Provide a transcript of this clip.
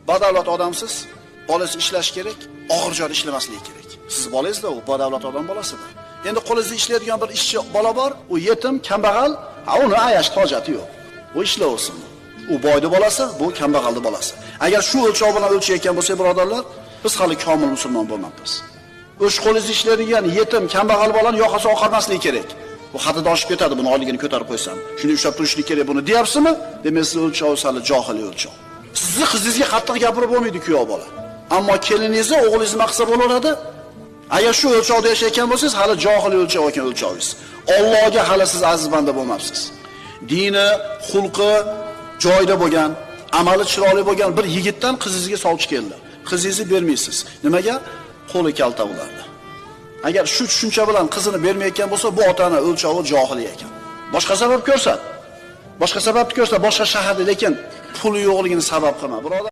Badavlat odamsiz, bolasi ishlash kerak, og'ir joyda ishlamasligi kerak. Siz bolangizda u badavlat odam bolasida. Endi qo'lingizda ishlaydigan bir ishchi bola bor, u yetim, kambag'al, ha uni ayash hojati yo'q. U ishlayversin. U boyni bolasi, bu kambag'alning bolasi. Agar shu o'lchov bilan o'lchayotgan bo'lsak, birodarlar, biz hali komil musulmon bo'lmabmiz. O'sh qo'lingizda ishlaydigan yetim, kambag'al bolani yoqasi oqarmasligi kerak. Bu haddidan oshib ketadi, buni oyligini ko'tarib qo'ysam. Shuni ushlab turishlik kerak buni deyapsizmi? Demak, siz o'lchov sali johiliy o'lchov. Sizni qizingizga qattiq gapirib bo'lmaydi kuyov bola. Ammo keliningizni, o'g'lingizni nima qilsa bo'laveradi? Agar shu o'lchovda yashayotgan bo'lsangiz, hali johiliy o'lchov ekan o'lchovingiz. Allohga hali siz aziz banda bo'lmabsiz. Dini, xulqi joyida bo'lgan, amali chiroyli bo'lgan bir yigitdan qizingizga sovchi keldi. Qizingizni bermaysiz. Nimaga? Qo'li kalta ularda. Agar shu tushuncha bilan qizini bermayotgan bo'lsa, bu otani o'lchovi johiliy ekan. Boshqa sabab ko'rsat. Boshqa sababni ko'rsat, boshqa shaharda, lekin puli yo'qligini sabab qilma, birodar.